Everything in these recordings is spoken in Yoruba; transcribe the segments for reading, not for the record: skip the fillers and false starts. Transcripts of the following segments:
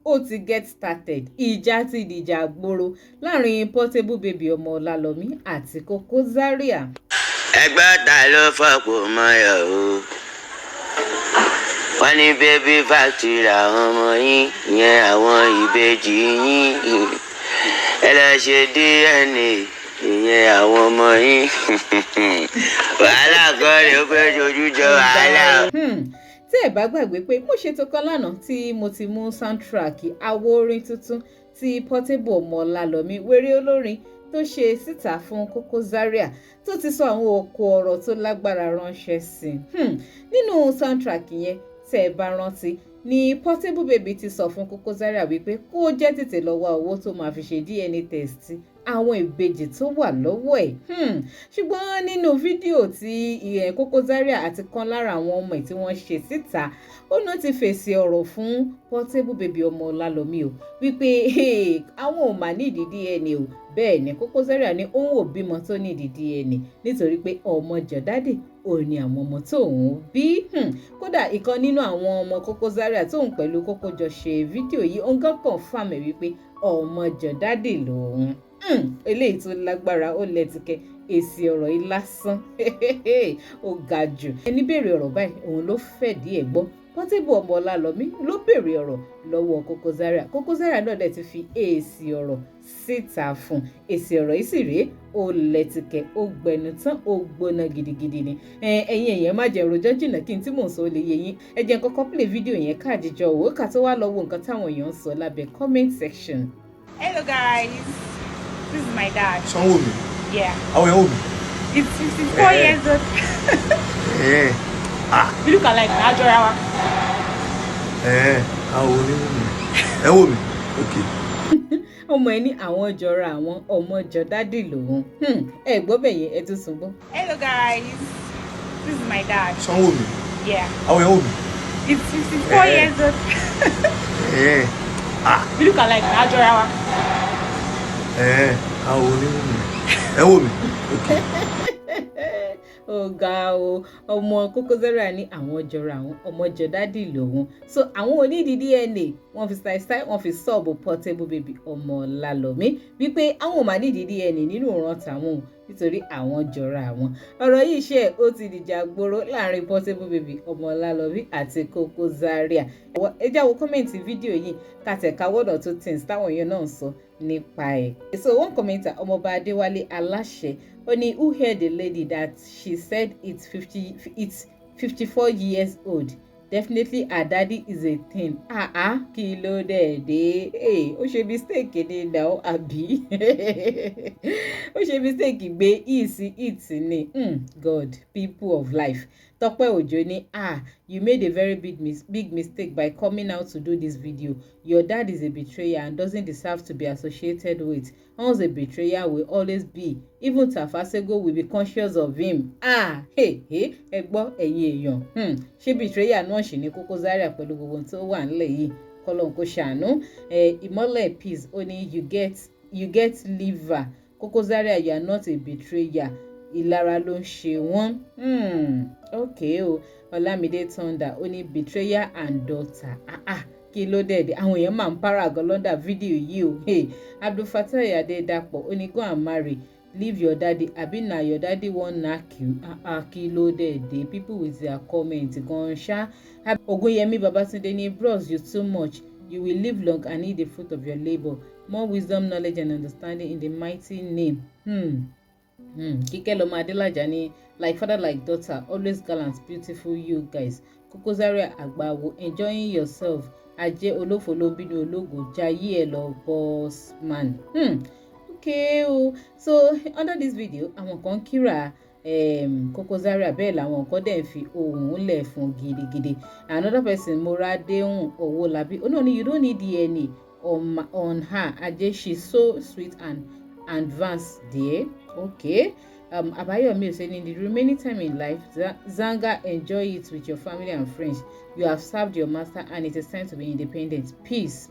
Ó ti get started. Ìjà ti dìjà gbòòrò láàrin Portable Baby ọmọ Ọlálọ́mí àti Koko Zaria. Ẹgbẹ́ ta ló fọ́pọ̀ mọ́yọ̀ o? Wọ́n ní baby factory làwọn ọmọ yín ìyẹn, àwọn ìbejì yín. Ẹ lọ ṣe DNA ìyẹn àwọn ọmọ yín. Wàhálà kọ́ ni ó fẹ́ sojú jọ wàhálà. Tí ẹ bá gbàgbé pé mo ṣètò kan lánàá tí mo ti mú soundtrack àwo orin tuntun tí Portable ọmọ Ọlálọ́mí, wéré olórin, tó ṣe síta fún Koko Zaria, tó ti sọ àwọn òkò ọ̀rọ̀ tó lágbára ránṣẹ́ sí i nínú soundtrack yẹn. Tẹ́ ẹ bá rántí ní Portable Baby ti sọ fún Koko Zaria wípé kó jẹ́ tètè lọ wá owó tó máa fi ṣe DNA test àwọn ìbejì tó wà lọ́wọ́ ẹ̀. Ṣùgbọ́n nínú fídíò tí ìyẹn Koko Zaria àti kan lára àwọn ọmọ ẹ̀ tí wọ́n ṣe síta, ó náà ti fèsì ọ̀rọ̀ fún Portable Baby ọmọ Ọlálọ́mí o, wípé àwọn ò mà nídìí DNA o. Bẹ́ẹ̀ ni Koko Zaria ní òun ò bímọ tó nídìí DNA, nítorí pé ọmọ jọ daddy òun ni àwọn ọmọ tóun bí. Kódà, ìkan nínú àwọn ọmọ Koko Zaria tóun pẹ̀lú Koko jọ ṣe fídíò yìí, òun gan confirm ẹ̀ wípé ọmọ jọ daddy lòun. Eléyìí tó lágbára, ó lẹ́tìkẹ́. Èsì ọ̀rọ̀ yìí lásán, ó ga jù. Ẹni béèrè ọ̀rọ̀ báyìí, òun ló fẹ̀dí ẹ̀ gbọ́. Portable ọmọ Ọlálọ́mí ló béèrè ọ̀rọ̀ lọ́wọ́ Koko Zaria. Koko Zaria náà dẹ̀ ti fi èsì ọ̀rọ̀ síta fún. Èsì ọ̀rọ̀ yìí sì rèé, ó lẹ́tìkẹ́, ó gbẹnu tán, ó gbóná gidigidi ni. Ẹ̀yin èèyàn, má jẹ́ rojọ́ jìnnà kí n tí mò ń sọ ó lè yé yín. Ẹ jẹ́ n kọ́kọ́ play fídíò yẹn káàdìjọ òwò ká tó wá lọ wo nǹkan táwọn èèyàn ń sọ lábẹ́ comment section. Hello guys, this is my dad. Sanwó mi. Yeah. Àwọn èèyàn wò mí. He's 54 Eh. years old. Ẹ̀ ah. We look alike, a jọra wa. Ẹ̀, àwọn oníwò mi, ẹ wò mí, ok. Ọmọ ẹ ní àwọn jọra àwọn, ọmọ jọ daddy lòun. Ẹ gbọ́ bẹ̀yẹn, ẹ tún sùn gbọ́. Hello guys, this is my dad. Sanwó mi. Yeah. Àwọn èèyàn wò mí. He's 54 Eh. years old. Ẹ̀ ah. We look alike, a jọra wa. Ẹ̀, àwọn oníwò mi, ẹ wò mí, ok. Ó ga o! Ọmọ Koko Zaria ní àwọn jọra àwọn, ọmọ jọ daddy lòun, so àwọn onídìí DNA. Wọ́n fi style style, wọ́n fi sub Portable Baby ọmọ Ọlálọ́mí wípé àwọn ò máa nídìí DNA nínú ìran tàwọn o, nítorí àwọn jọra àwọn. Ọ̀rọ̀ yìí ṣe ó ti dìjà gbòòrò láàrin Portable Baby ọmọ Ọlálọ́mí àti Koko Zaria. Ẹ já wo comment fídíò yìí, kàtẹ̀ka one or two things táwọn èèyàn náà ń sọ nípa ẹ̀. So one commenter, Ọmọọba Adéwálé Aláṣẹ, ó ní, "Who heard the lady that she said it's 54 years old? Definitely her daddy is a thing." Ah ah, kí ló dé dé? Ó ṣe mistake ní now, àbí ó ṣe mistake gbé e sí it ni? God, people of life. Tọ́pẹ́ Òjó ní, "Ah, you made a very big mistake by coming out to do this video. Your dad is a betrayer and doesn't deserve to be associated with. Once a betrayer will always be. Even Tafasego will be conscious of him." Ah, hey hey, ẹ gbọ́, ẹ̀yin èèyàn. Ṣé betrayer náà ṣì ní Koko Zaria pẹ̀lú gbogbo ohun tó wà nílẹ̀ yìí? Kọ́lọ́n kó ṣàánú. Ìmọ́lẹ̀ Peace ó ní, You get liver, Koko Zaria. You are not a betrayer. Ìlara ló ń ṣe wọ́n." Ok o. Ọlámídé Thunder ó ní, "Betrayer and daughter." Ah ah, kí ló dé dé? Àwọn èèyàn máa ń para gan lọ́ndà fídíò yìí o. Hey, Abdulfatai Adédàpọ̀ ó ní, "Go and marry, leave your daddy. Abi na your daddy wan knack you?" Ah ah, kí ló dé dé? People with their comment gan ṣá. Ogunyemi Babatunde ní, "Bros, you too much. You will live long and eat the fruit of your labour. More wisdom, knowledge and understanding in the mighty name." Kíkẹ́ lọ́mọ Adélájà ní, "Like father, like daughter, always gallant, beautiful you guys. Koko Zaria àgbàwo, enjoying yourself. Ajé olófo ló ń bínú ológo, jayé ẹ lọ, boss man." Okay o. So under this video, àwọn kan kíra Koko Zaria, bẹ́ẹ̀ làwọn kan dẹ̀ ń fi ohùn lẹ̀ fún gidigidi. Another person, Moradehun Owolabi, ó náà ní, "You don't need DNA on her. Ajé, she's so sweet and advanced there." Okay. Abayomi saying, "In the remaining time in life, Zanga, enjoy it with your family and friends. You have served your master and it is time to be independent. Peace."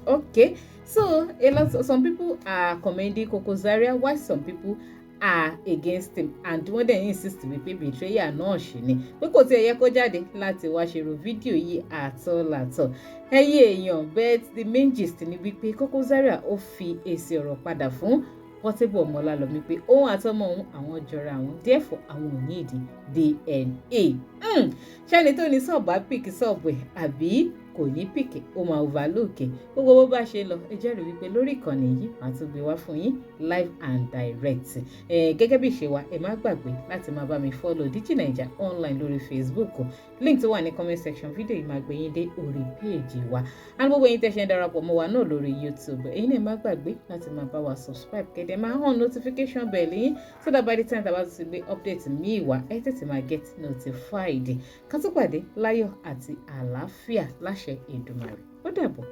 Okay. So a lot, some people are commending Koko Zaria, while some people are against him and wọ́n dẹ̀ insist wípé betrayal náà ṣì ni, pé kò tiẹ̀ yẹ kó jáde láti wá ṣerú fídíò yìí àtọ́làtọ̀. Ẹ̀yin èèyàn, but the main gist ni wípé Koko Zaria ó fi èsì ọ̀rọ̀ padà fún Portable Ọmọlálọ́mí pé òun àtọmọ òun, àwọn jọra àwọn, therefore àwọn ò ní ìdí DNA. Ṣẹ́ni tó ní sọ̀bù á pick sọ̀bù ẹ̀ àbí kò ní pick, ó máa overlook ẹ̀. Gbogbo bó bá ṣe lọ, ẹ jẹ́rìí wípé lórí ìkànnì yìí, màá tún gbé wá fún yín live and direct. Gẹ́gẹ́ bí ìṣe wa, ẹ má gbàgbé láti máa bá mi follow DigiNaija Online lórí Facebook. Link tó wà ní comment section fídíò yìí máa gbé yín dé orí péèjì wa. And gbogbo yín tẹ́ ṣe ń darapọ̀ mọ́ wa náà lórí YouTube, ẹ̀yin náà má gbàgbé láti máa bá wa subscribe, kẹ́ dẹ̀ máa on notification bell yín, so that by the time tá a bá ti gbé update míì wá, ẹ tètè máa get notified. Ká tó pàdé láyọ̀ àti àlàáfíà láṣẹ Èdùmàrè, ó dàbọ̀.